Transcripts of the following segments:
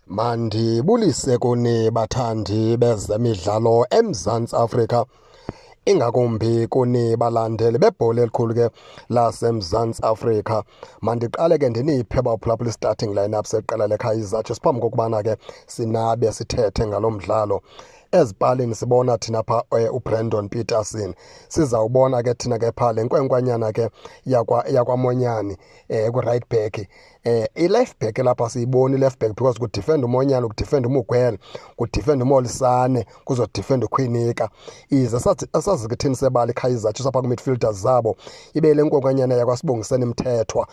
Mandibulise kuni bathandi bezemidlalo eMzantsi Afrika, ingakumbi kuni balandeli bebhola elikhulu ke laseMzantsi Afrika. Mandiqale ke ndiniphe baphulaphula i-starting lineup seqela leKaizer Chiefs phambi kokubana ke sinabe sithethe ngalo mdlalo. Ezipalini sibona thina pha uBrandon Petersen. Sizawubona ke thina ke pha le nkwenkwanyana ke yakwaMonyani ku-right back. I-left back lapha siyiboni i-left back because kudefend uMonyane, kudefend uMugwele, kudefend uMolisane, kuzodefend uKwinika. Ize sazi ke thini sebala iKaizer Chiefs apha ku-midfielders zabo ibe le nkwenkwanyana yakwaSibongiseni Mthethwa,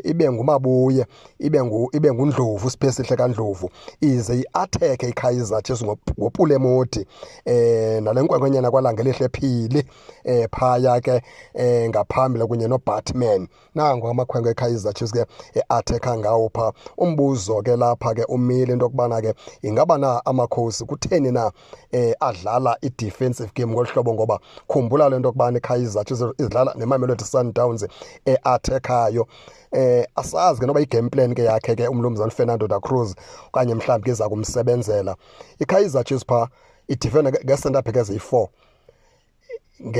ibe nguMabuye, ibe nguNdlovu, Siphesihle kaNdlovu. Ize i-attack iKaizer Chiefs ngoPule Mmodi, nale nkwenkwanyana kwaLangelihle Phili, phaya ke ngaphambili kunye noBatman. Nango amakhwenkwe eKaizer Chiefs ke e-attack ngawo pha. Umbuzo ke lapha ke umile into yokubana ke ingaba na Amakhosi kutheni na adlala i-defensive game ngolu hlobo, ngoba khumbula le nto yokubana iKaizer Chiefs idlala neMamelodi Sundowns e-attackayo. Asazi ke noba i-game plan ke yakhe ke umnumzana Fernando da Cruz okanye mhlawumbi ke iza kumsebenzela. IKaizer Chiefs pha idefenda nge-center back eziyi-4,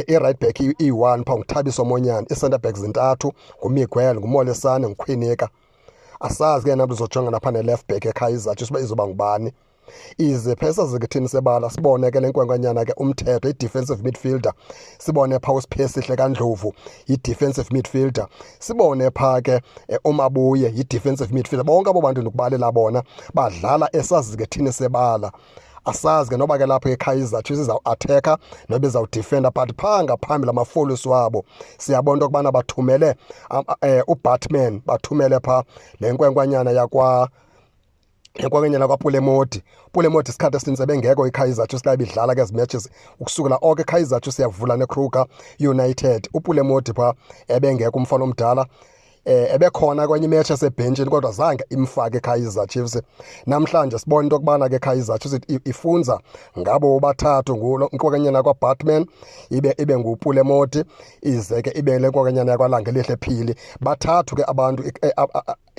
i-right back iyi-1 pha nguThabiso Monyane, i-center back zintathu, nguMiguel, nguMolisane, nguKwinika. Asazi ke namntu uzojonga napha ne-left back eKaizer Chiefs uba izoba ngubani. Ize pha esazikithini sebala sibone ke le nkwenkwanyana ke uMthetho, i-defensive midfielder, sibone pha uSiphesihle kaNdlovu, i-defensive midfielder, sibone pha ke uMabuye, i-defensive midfielder. Bonke abo bantu ndikubalela bona badlala esazikethini sebala. Asazi ke noba ke lapho eKaizer Chiefs izawu-attacka noba izawudefenda, but phaa ngaphambili amafolisi wabo siyabona into yokubana bathumele uBatman, bathumele phaa le nkwenkwanyana yakwa enkwenkwenyana kwaPule Mmodi. Pule Mmodi isikhathi esininzi ebengekho iKaizer Chiefs xa ibidlala ke ezi matches ukusukela oko iKaizer Chiefs yavula neKruger United. UPule Mmodi phaa ebengekho, umfana omdala ebekhona kwenye imatch esebhentshini kodwa zange imfake iKaizer Chiefs. Namhlanje sibona into yokubana ke Kaizer Chiefs ifunza ngabo bathathu, ngulo nkwenkwenyana kwaBatman, ibe nguPule Mmodi, ize ke ibe le nkwenkwenyana yakwaLangelihle Phili. Bathathu ke abantu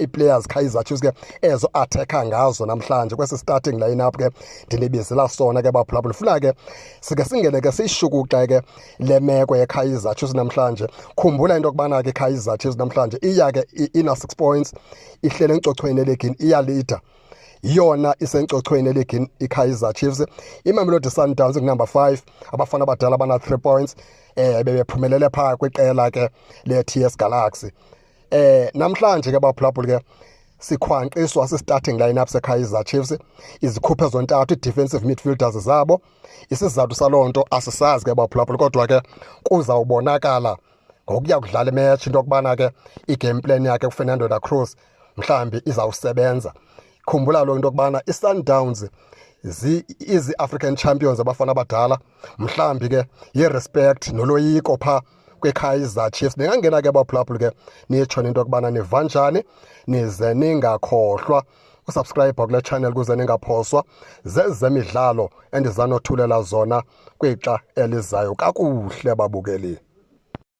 ii-players Kaizer Chiefs ke ezo attacka ngazo namhlanje kwesi starting lineup ke ndinibizela sona ke baphulaphula. Funa ke sike singene ke siyishukuxe ke le meko yeKaizer Chiefs namhlanje. Khumbula into yokubana ke Kaizer Chiefs namhlanje iya ke ina 6 points, ihlele enkcochweni elegini, iyalida yona isenkcochweni elegini iKaizer Chiefs. IMamelodi Sundowns number 5, abafana abadala bana 3 points, bebephumelele pha kwiqela ke le TS Galaxy. Namhlanje ke baphulaphula ke sikhwanqiswa si-starting lineup seKaizer Chiefs, izikhuphe zontathu i-defensive midfielders zabo. Isizathu saloo nto asisazi ke baphulaphula, kodwa ke kuzawubonakala ngokuya kudlala imatch into yokubana ke i-game plan yakhe kuFernando da Cruz mhlambi izawusebenza. Khumbula lo into yokubana i-Sundowns izi-African champions abafana abadala, mhlambi ke yi-respect noloyiko pha kwiKaizer Chiefs. Ningangena ke baphulaphula ke nitsho into yokubana niva njani, nize ningakhohlwa usubscribe kule channel kuze ningaphoswa zezemidlalo endizanothulela zona kwixa elizayo. Kakuhle babukeli.